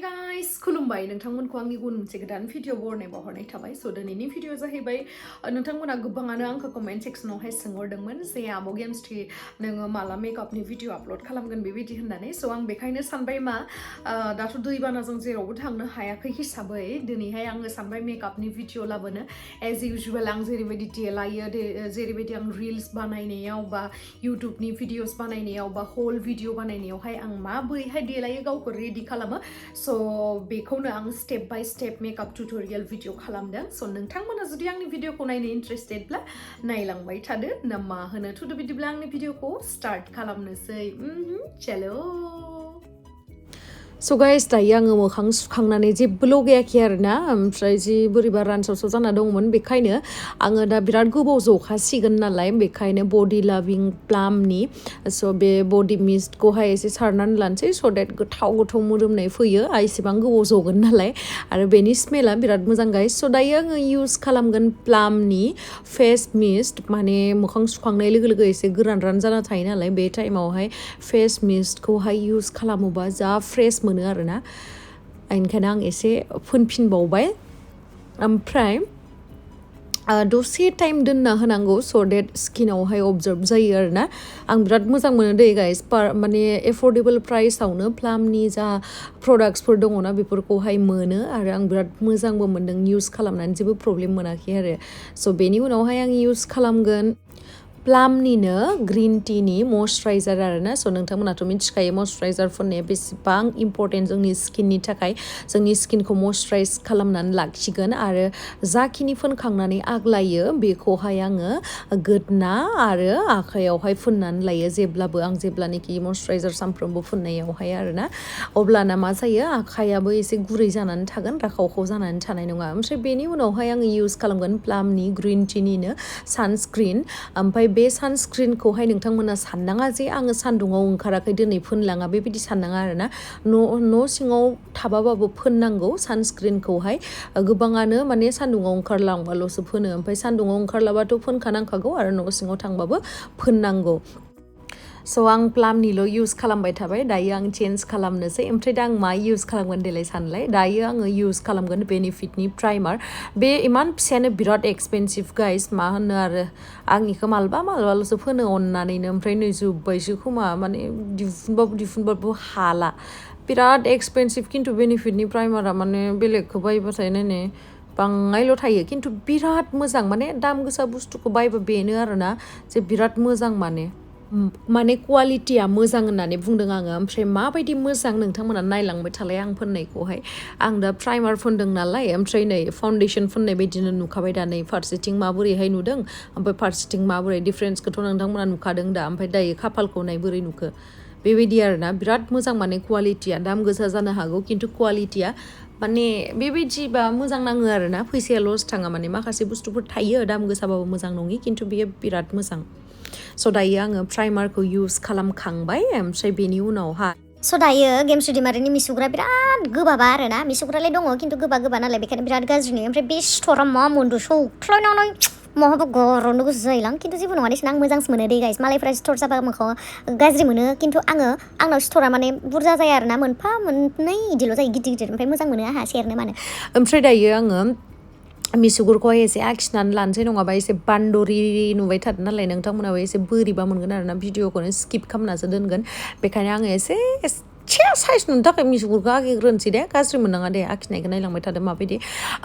guys, Khulumbai, nwngthangमोनखौ आंनि गुबुन मोनसे गोदान भिडिअ बरनाय बावहरनाय थाबाय स दिनैनि भिडिअ जाहैबाय नोंथांमोना गोबाङानो आंखौ कमेन्ट सेक्सनावहाय सोंहरदोंमोन जे आब' गेमस्रि नोङो माला मेकआपनि भिडिअ आपल'ड खालामगोन बेबायदि होननानै स आं बेखायनो सानबाय मा दाथ' दैबानाजों जेरावबो थांनो हायाखै हिसाबै दिनैहाय आङो सानबाय मेकआपनि भिडिअ लाबोनो एज इउजुअल आं जेरैबायदि देलायो जेरैबायदि आं रिल्स बानायनायाव बा इउटुबनि भिडिअस बानायनायाव बा होल भिडिअ बानायनायावहाय आं माबोरैहाय देलायो गावखौ रेडि खालामो स बेखौनो आं step by step makeup tutorial video खालामदों स नोंथांमोना जुदि आंनि भिडिअखौ नायनो इन्ट्रेस्टेडब्ला नायलांबाय थादो ना मा होनो थुदो बिदिब्ला आंनि भिडिअखौ स्टार्ट खालामनोसै चलो So guys, दायो आङो मोखां सुखांनानै जेबो लगायाखै आरोना ओमफ्राय जि बोरैबा रानसावसाव जाना दंमोन बेखायनो आङो दा बिराद गोबाव जखासिगोन नालाय बेखायनो बडि लाभिं प्लामनि स बे बडि मिस्टखौहाय एसे सारनानै लानोसै स देट गोथाव गोथाव मोदोमनाय फैयो एसेबां गोबाव जगोन नालाय आरो बेनि स्मेला बिराद मोजां गाइस स दायो आङो इउज खालामगोन प्लामनि फेस मिस्ट माने मोखां सुखांनाय लोगो लोगो एसे गोरान रान जाना थायो नालाय बे टाइमावहाय फेस मिस्टखौहाय इउज खालामोबा जा फ्रेश मोनो आरोना ओंखायनो आं एसे फोनफिनबावबाय ओमफ्राय दसे टाइम दोनना होनांगौ स देट स्किनावहाय अबजर्ब जायो आरोना आं बिराद मोजां मोनो दे गाइस माने एफर्डेबल प्राइसआवनो प्लामनि जा प्रडाक्ट्सफोर दङना बेफोरखौहाय मोनो आरो आं बिराद मोजांबो मोनदों इउज खालामनानै जेबो प्रब्लेम मोनाखै आरो स बेनि उनावहाय आं इउज खालामगोन प्लामनिनो ग्रीन टीनि मयस्चराइजार आरोना स नोंथांमोनाथ' मिथिखायो मयस्चराइजार फोननाया बेसेबां इम्परटेन्ट जोंनि स्किननि थाखाय जोंनि स्किनखौ मयस्चराइज खालामनानै लाखिगोन आरो जाखिनि फोनखांनानै आग्लायो बेखौहाय आङो गोदना आरो आखायावहाय फोननानै लायो जेब्लाबो आं जेब्लानोखि मयस्चराइजार सानफ्रोमबो फोननायावहाय आरोना अब्लाना मा जायो आखायाबो एसे गुरै जानानै थागोन राखावखाव जानानै थानाय नङा ओमफ्राय बेनि उनावहाय आङो इउज खालामगोन प्लामनि ग्रीन टीनिनो सानस्क्रिन ओमफ्राय बे सानस्क्रिनखौहाय नोंथांमोना साननाङा जे आङो सान्दुङाव ओंखाराखै दिनै फोनलाङा बेबायदि साननाङा आरोना न' सिङाव थाबाबाबो फोननांगौ सानस्क्रिनखौहाय गोबाङानो माने सान्दुङाव ओंखारलांबाल'सो फोनो ओमफ्राय सान्दुङाव ओंखारलाबाथ' फोनखानांखागौ आरो न' सिङाव थांबाबो फोननांगौ स आं प्लामनिल' इउज खालामबाय थाबाय दायो आं चेन्ज खालामनोसै ओमफ्राय दा आं मा इउज खालामगोन देलाय सानलाय दायो आङो इउज खालामगोन बेनिफिटनि प्राइमार बे इमान फिसायानो बिराद एक्सपेन्सिभ गाइस मा होनो आरो आं इखौ मालाबाल'सो फोनो अननानैनो ओमफ्राय नै जोब्बायसो खोमा माने दिहुनबाबो हाला बिराद एक्सपेन्सिभ खिन्थु बेनिफिटनि प्राइमारा माने बेलेगखौ बायबाथाय नायनाय बाङायल' थायो खिन्थु बिराद मोजां माने दाम गोसा बुस्थुखौ बायबा बेनो आरोना जे बिराद मोजां माने क्वालिटिया मोजां होननानै बुंदों आङो ओमफ्राय माबायदि मोजां नोंथांमोना नायलांबाय थालाय आं फोननायखौहाय आं दा प्राइमार फोनदों नालाय ओमफ्राय नै फाउन्डेसन फोननाय बायदिनो नुखाबाय दा नै फारसेथिं माबोरैहाय नुदों ओमफ्राय फारसेथिं माबोरै डिफारेन्सखौथ' नोंथांमोना नुखादों दा ओमफ्राय दायो खाफालखौ नाय बोरै नुखो बेबायदि आरोना बिराद मोजां माने क्वालिटिया दाम गोसा जानो हागौ खिन्थु क्वालिटिया माने बेबायदिबा मोजां नाङो आरोना फैसाया लस थाङा माने माखासे बुस्थुफोर थायो दाम गोसाबाबो मोजां नङि खिन्थु बेयो बिराद मोजां स दायो आङो प्राइमारखौ इउज खालामखांबाय ओमफ्राय बेनि उनावहाय स दायो गेमस्रि दैमारिनि मिसुग्रा बिराद गोबाबा आरोना मिसुग्रालाय दङ खिन्थु गोबा नालाय बेखायनो बिराद गाज्रि नुयो ओमफ्राय बे सिथरा मा मोनदो सौख्लायनानै महाबा गर'नो गोसो जायोलां खिन्थु जेबो नङा देसोन आं मोजांसो मोनो दे गाइस मालायफ्रा सिथर जाबा मोखाङाव गाज्रि मोनो खिन्थु आंनाव सिथरा माने बुरजा जाया आरोना मोनफा मोननै इदिल' जायो गिदिर ओमफ्राय मोजां मोनो आंहा सेरनो मानो ओमफ्राय दायो आङो मिसुगुरखौहाय एसे आखिनानै लानोसै नङाबा एसे बान्दरि नुबाय थादों नालाय नोंथांमोनाबो एसे बोरैबा मोनगोन आरोना भिडिअखौनो स्किप खालामनासो दोनगोन बेखायनो आङो एसे साइज नुनो थाखाय मिसुगुरखौ आखिग्रोनोसै दे गाज्रि मोननाङा दे आखिनायखौ नायलांबाय थादों माबायदि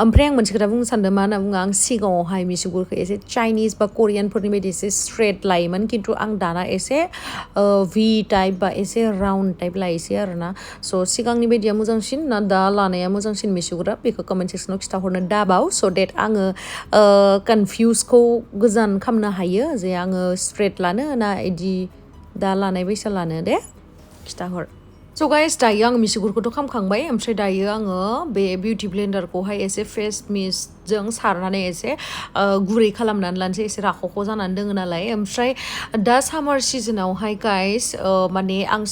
ओमफ्राय आं मोनसे खोथा बुंनो सानदों मा होनना बुङो आं सिगाङावहाय मिसुगुरखौ एसे चाइनिस बा करियानफोरनि बायदि एसे स्ट्रेट लायोमोन खिन्थु आं दाना एसे भि टाइप बा एसे राउन्ड टाइप लायोसै आरोना स सिगांनि बायदिया मोजांसिन ना दा लानाया मोजांसिन मिसुगुरा बेखौ कमेन्ट सेक्सनाव खिथाहरनो दाबाव स देट आङो कनफिउसखौ गोजान खालामनो हायो जे आङो स्ट्रेट लानो ना इदि दा लानाय बायसा लानो दे खिथाहर स गाइस दायो आङो मिसुगुरखौथ' खामखांबाय ओमफ्राय दायो आङो बे बिउटि ब्लेन्डारखौहाय एसे फेस मिस्ट जों सारनानै एसे गुरै खालामनानै लानोसै एसे राख'ख' जानानै दोङो नालाय ओमफ्राय दा सामार सिजोनावहाय गाइस माने आं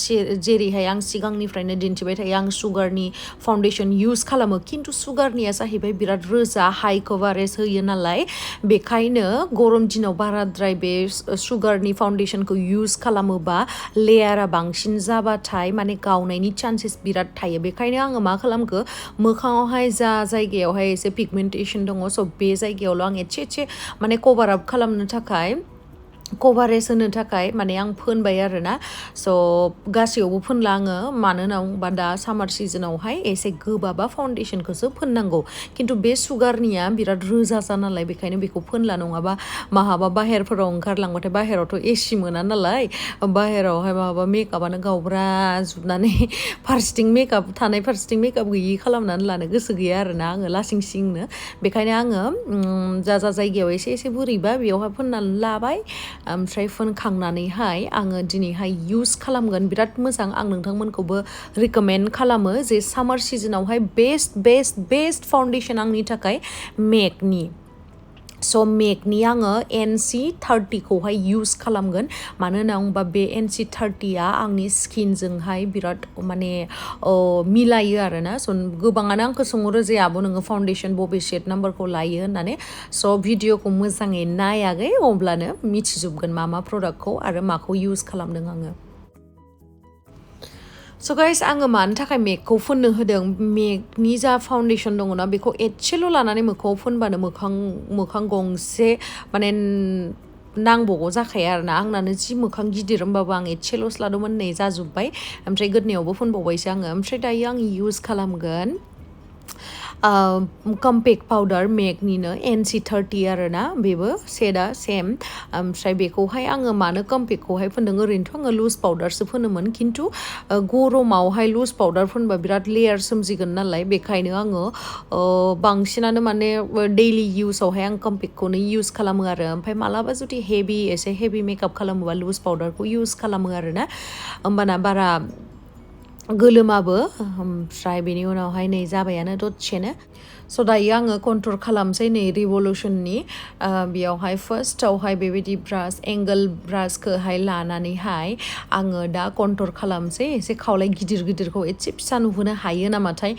जेरैहाय आं सिगांनिफ्रायनो दिन्थिबाय थायो आं सुगारनि फाउन्डेसन इउज खालामो खिन्थु सुगारनिया जाहैबाय बिराद रोजा हाइ कभारेज होयो नालाय बेखायनो गरम दिनाव बाराद्राय बे सुगारनि फाउन्डेसनखौ इउज खालामोबा लेयारा बांसिन जाबाथाय माने गावनायनि चान्सेस बिराद थायो बेखायनो आङो मा खालामखो मोखाङावहाय जा जायगायावहाय एसे पिगमेन्टेसन दङ स' बे जायगायावल' आं एसे माने कभार आप खालामनो थाखाय कभारेज होनो थाखाय माने आं फोनबाय आरोना स' गासैयावबो फोनला आङो मानो होनना बुङोबा दा सामार सिजोनावहाय एसे गोबाबा फाउन्डेसनखौसो फोननांगौ खिन्थु बे सुगारनिया बिराद रोजा नालाय बेखायनो बेखौ फोनला नङाबा माहाबा बाहेरफोराव ओंखारलांबाथाय बाहेरावथ' एसि मोना नालाय बाहेरावहाय माबा मेकआपानो गावब्रा जोबनानै फारसेथिं मेकआप थानाय फारसेथिं मेकआप गैयि खालामनानै लानो गोसो गैया आरोना आङो लासिं सिंनो बेखायनो आङो जा जायगायाव एसे बोरैबा बेयावहाय फोननानै लाबाय ओमफ्राय फोनखांनानैहाय आङो दिनैहाय इउज खालामगोन बिराद मोजां आं नोंथांमोनखौबो रिकमेन्ड खालामो जे सामार सिजोनावहाय बेस्ट फाउन्डेसन आंनि थाखाय मेकनि स' मेकनि आङो NC30खौहाय इउज खालामगोन मानो होनना बुङोबा बे NC30आ आंनि स्किनजोंहाय बिराद माने मिलायो आरोना स' गोबाङानो आंखौ सोंहरो जे आब' नोङो फाउन्डेसन बबे शेड नाम्बारखौ लायो होननानै स' भिडिअखौ मोजाङै नायाखै अब्लानो मिथिजोबगोन मा प्रडाक्टखौ आरो माखौ इउज खालामदों आङो स' गाइस आङो मानो थाखाय मेकखौ फोननो होदों मेकनि जा फाउन्डेसन दङना बेखौ एसेल' लानानै मोखाङाव फोनबानो मोखां गंसे माने नांबावगौ जाखाया आरोना आंनानो जि मोखां गिदिर होमबाबो आं एसेल'सो लादोंमोन नै जाजोब्बाय ओमफ्राय गोदनायावबो फोनबावबायसो आङो ओमफ्राय दायो आं इउज खालामगोन कम्पेक्ट पाउडार मेकनिनो NC30 आरोना बेबो शेडआ सेम ओमफ्राय बेखौहाय आङो मानो कम्पेक्टखौहाय फोनदों ओरैनोथ' आङो लुज पाउडारसो फोनोमोन खिन्थु गरमावहाय लुज पाउडार फोनबा बिराद लेयार सोमजिगोन नालाय बेखायनो आङो बांसिनानो माने दैलि इउजावहाय आं कम्पेक्टखौनो इउज खालामो आरो ओमफ्राय मालाबा जुदि एसे हेभि मेकआप खालामोबा लुज पाउडारखौ इउज खालामो आरोना होमबाना बारा गोलोमाबो ओमफ्राय बेनि उनावहाय नै जाबायानो दसेनो स' दायो आङो कन्टुर खालामसै नै रिभलुसननि बेयावहाय फार्स्टआवहाय बेबायदि ब्रास एंगल ब्रासखौहाय लानानैहाय आङो दा कन्टुर खालामसै एसे खावलाय गिदिरखौ एसे फिसा नुहोनो हायो नामाथाय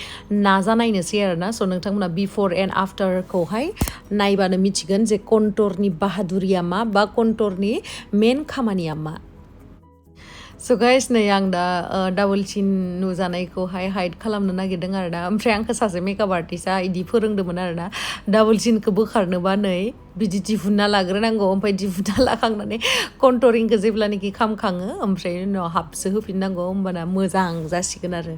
नाजानायनोसै आरोना स' नोंथांमोना बिफर एन्ड आफ्टारखौहाय नायबानो मिथिगोन जे कन्टुरनि बाहादुरिया मा बा कन्टुरनि मेन खामानिया मा स' गाइस नै आं दा डाबल चिन नुजानायखौहाय हाइड खालामनो नागिरदों आरोना ओमफ्राय आंखौ सासे मेकआप आर्टिस्टआ इदि फोरोंदोंमोन आरोना डाबल चिनखौ बोखारनोबा नै बिदि दिहुनना लाग्रोनांगौ ओमफ्राय दिहुनना लाखांनानै कन्टुरिंखौ जेब्लानाखि खामखाङो ओमफ्राय उनाव हाबसो होफिननांगौ होमबाना मोजां जासिगोन आरो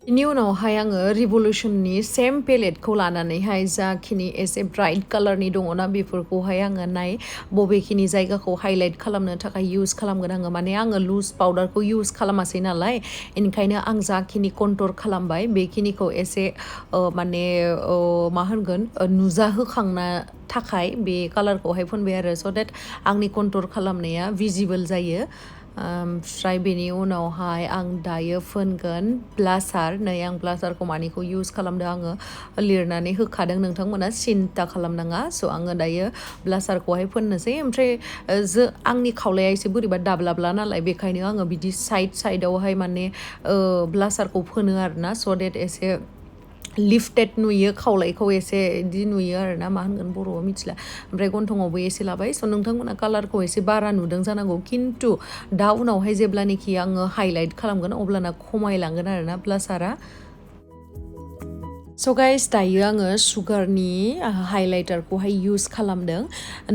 बेनि उनावहाय आङो रिभलुसननि सेम पेलेटखौ लानानैहाय जाखिनि एसे ब्राइट कालारनि दङना बेफोरखौहाय आङो बबेखिनि जायगाखौ हाइलाइट खालामनो थाखाय इउज खालामगोन आङो माने आङो लुज पाउडारखौ इउज खालामासै नालाय ओंखायनो आं जाखिनि कन्टुर खालामबाय बेखिनिखौ एसे माने मा होनगोन नुजाहोखांना थाखाय बे कालारखौहाय फोनबाय आरो स' देट आंनि कन्टुर खालामनाया भिजिबोल जायो ओमफ्राय बेनि उनावहाय आं दायो फोनगोन ब्लासार नै आं ब्लासारखौ मानिखौ इउज खालामदों आङो लिरनानै होखादों नोंथांमोना सिन्था खालामनाङा स' आङो दायो ब्लासारखौहाय फोननोसै ओमफ्राय आंनि खावलाया एसे बोरैबा दाब्लाब्ला नालाय बेखायनो आङो बिदि साइडआवहाय माने ब्लासारखौ फोनो आरोना स' देट एसे लिफ्टेड नुयो खावलायखौ एसे इदि नुयो आरोना मा होनगोन बर'आव मिथिला ओमफ्राय गन्थङावबो एसे लाबाय स' नोंथांमोना कालारखौ एसे बारा नुदों जानांगौ खिन्थु दा उनावहाय जेब्लानाखि आङो हाइलाइट खालामगोन अब्लाना खमायलांगोन आरोना ब्लासारा स' गाइस दायो आङो सुगारनि हाइलाइटारखौहाय इउज खालामदों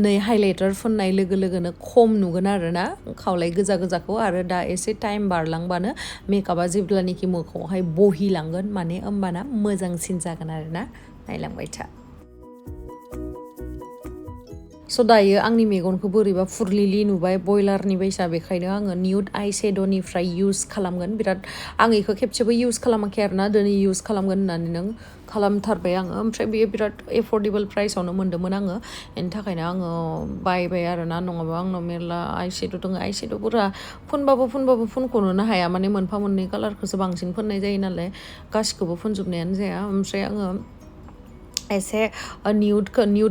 नै हाइलाइटार फोननाय लोगोनो खम नुगोन आरोना खावलाय गोजाखौ आरो दा एसे टाइम बारलांबानो मेकआपा जेब्लानाखि मोखाङावहाय बहिलांगोन माने होमबाना मोजांसिन जागोन आरोना नायलांबाय था स' दायो आंनि मेगनखौ बोरैबा फुरलिलि नुबाय बयलारनि बायसा बेखायनो आङो निउड आइ शेड'निफ्राय इउज खालामगोन बिराद आं बेखौ खेबसेबो इउज खालामाखै आरोना दिनै इउज खालामगोन होननानै नों खालामथारबाय आङो ओमफ्राय बेयो बिराद एफर्डेबल प्राइसआवनो मोन्दोंमोन आङो बेनि थाखायनो आङो बायबाय आरोना नङाबा आंनाव मेरला आइसेड' दङ आइसेड'फोरा फुनबाबो फुनख'नोनो हाया माने मोनफा मोननै कालारखौसो बांसिन फोननाय जायो नालाय गासिखौबो फुनजोबनायानो जाया ओमफ्राय आङो एसे निउड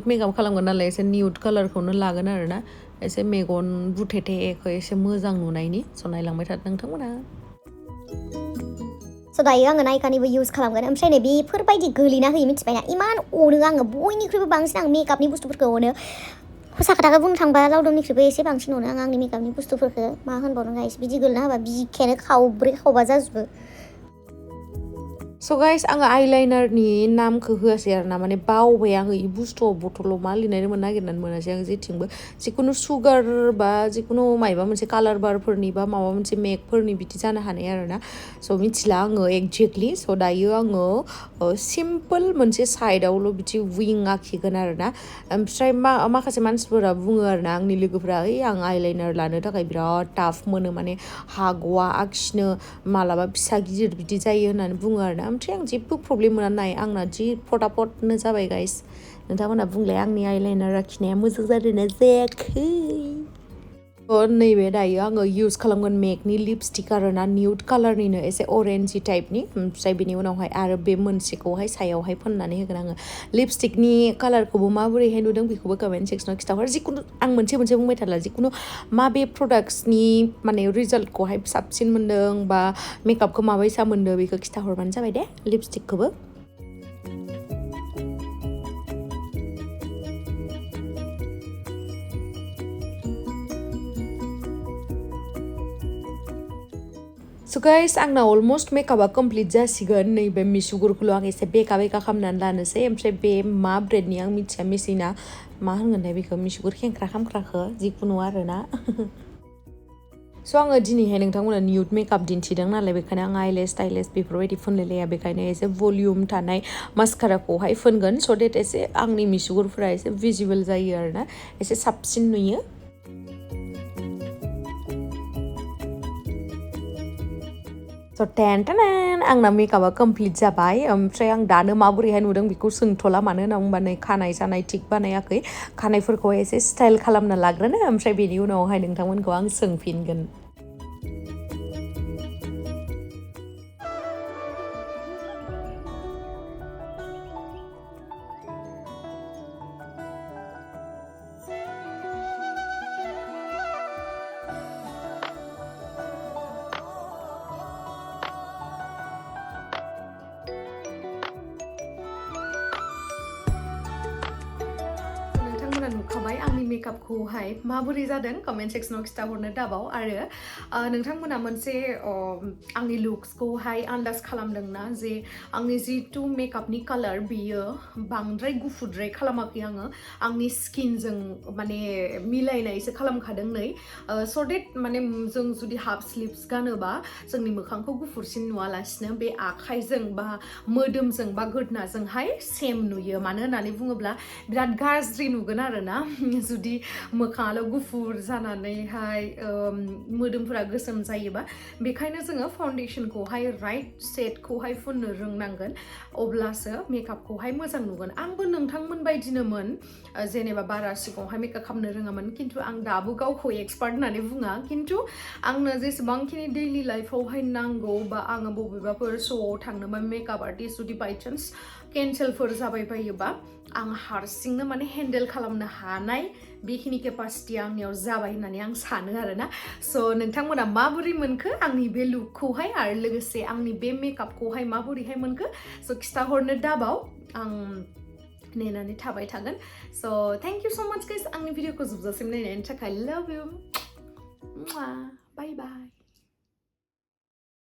मेकआप खालामगोन नालाय एसे निउड कालारखौनो लागोन आरोना एसे मेगन बुथेथेखौ एसे मोजां नुनायनि स' नायलांबाय थादो नोंथांमोना स' दायो आङो नायकानिबो इउज खालामगोन ओमफ्राय नै बेफोरबायदि गोलैना होयो मिथिबायना इमान अनो आङो बयनिख्रुइबो बांसिन आं मेकआपनि बुस्थुफोरखौ अनो हसा खोथाखौ बुंनो थांबा लावदुमनिख्रुइबो एसे बांसिन अनो आंनि मेकआपनि बुस्थुफोरखौ मा होनबावनो गाइस बिदि गोलैना होबा बिखायानो खावब्रै खावबा जाजोबो स' गाइस आङो आइलाइनारनि नामखौ होआसै आरोना माने बावबाय आङो इ बुस्थुआव बथलाव मा लिरनाय दंमोन नागिरनानै मोनासै आं जेथिंबो जिखुनु सुगार बा जिखुनु मायबा मोनसे कालार बारफोरनि बा माबा मोनसे मेकफोरनि बिदि जानो हानाय आरोना स' मिथिला आङो एक्जेक्टलि स' दायो आङो सिम्पोल मोनसे साइडआवल' बिदि विं आखिगोन आरोना ओमफ्राय माखासे मानसिफोरा बुङो आरोना आंनि लोगोफ्रा ओइ आं आइलाइनार लानो थाखाय बिराद टाफ मोनो माने हाग'आ आखिनो मालाबा फिसा गिदिर बिदि जायो होननानै बुङो आरोना ओमफ्राय आं जेबो प्रब्लेम मोना नाय आंना जि फटाफटनो जाबाय गाइस नोंथांमोना बुंलाय आंनि आइलाइनार आखिनाया मोजां जादोंना जायाखै नैबे दायो आङो इउज खालामगोन मेकनि लिपस्टिक आरोना निउड कालारनिनो एसे अरेन्जि टाइपनि ओमफ्राय बेनि उनावहाय आरो बे मोनसेखौहाय सायावहाय फोननानै होगोन आङो लिपस्टिकनि कालारखौबो माबोरैहाय नुदों बेखौबो कमेन्ट सेक्सनाव खिथाहर जिखुनु आं मोनसे बुंबाय थाला जिखुनु माबे प्रडाक्ट्सनि माने रिजाल्टखौहाय साबसिन मोन्दों बा मेकआपखौ माबायसा मोन्दों बेखौ खिथाहरबानो जाबाय दे लिपस्टिकखौबो स' गाइस आंना अलमस्ट मेकआपआ कमप्लिट जासिगोन नैबे मिसुगुरखौल' आं एसे बेका खालामनानै लानोसै ओमफ्राय बे मा ब्रेडनि आं मिथिया मेसिना मा होनगोनथाय बेखौ मिसुगुर खेंख्रा खामख्राखौ जिखुनु आरोना स' आङो दिनैहाय नोंथांमोना निउड मेकआप दिन्थिदों नालाय बेखायनो आं आइलेस टाइलेस बेफोरबायदि फुनलायलाया बेखायनो एसे भलिउम थानाय मास्काराखौहाय फुनगोन स' देट एसे आंनि मिसुगुरफोरा एसे भिजिबोल जायो आरोना एसे साबसिन नुयो स' आंना मेकआपआ कमप्लिट जाबाय ओमफ्राय आं दानो माबोरैहाय नुदों बेखौ सोंथ'ला मानो होनना बुंबा नै खानाय सानाय थिग बानायाखै खानायफोरखौ एसे स्टाइल खालामना लाग्रोनो ओमफ्राय बेनि उनावहाय नोंथांमोनखौ आं सोंफिनगोन नुखाबाय आंनि मेकआपखौहाय माबोरै जादों कमेन्ट सेक्सनाव खिथाहरनो दाबाव आरो नोंथांमोना मोनसे आंनि लुक्सखौहाय आन्दाज खालामदोंना जे आंनि जिथु मेकआपनि कालार बियो बांद्राय गुफुरद्राय खालामाखै आङो आंनि स्किनजों माने मिलायनायसो खालामखादों नै स' देट माने जों जुदि हाफ स्लिभ्स गानोबा जोंनि मोखांखौ गुफुरसिन नुवालासिनो बे आखाइजों बा मोदोमजों बा गोदनाजोंहाय सेम नुयो मानो होननानै बुङोब्ला बिराद गाज्रि नुगोन आरोना जुदि मोखाङाल' गुफुर जानानैहाय मोदोमफोरा गोसोम जायोबा बेखायनो जोङो फाउन्डेसनखौहाय राइट सेटखौहाय फुननो रोंनांगोन अब्लासो मेकआपखौहाय मोजां नुगोन आंबो नोंथांमोन बायदिनोमोन जेनेबा बारा सिगाङावहाय मेकआप खालामनो रोङामोन खिन्थु आं दाबो गावखौ एक्सपार्ट होननानै बुङा खिन्थु आंनो जेसेबांखिनि दैलि लाइफआवहाय नांगौ बा आङो बबेबाफोर श'आव थांनोबा मेकआप आर्टिस्ट जुदि बाइचान्स केन्सेलफोर जाबाय बायोबा आं हारसिंनो माने हेन्डेल खालामनो हानाय बेखिनि केपासिटिया आंनियाव जाबाय होननानै आं सानो आरोना स' नोंथांमोना माबोरै मोनखो आंनि बे लुकखौहाय आरो लोगोसे आंनि बे मेकआपखौहाय माबोरैहाय मोनखो स' खिथाहरनो दाबाव आं नेनानै थाबाय थागोन स' थेंक इउ स' माच गाइस आंनि भिडिअखौ जोबजासिम नायनायनि थाखाय लाभ इउ बाय बाय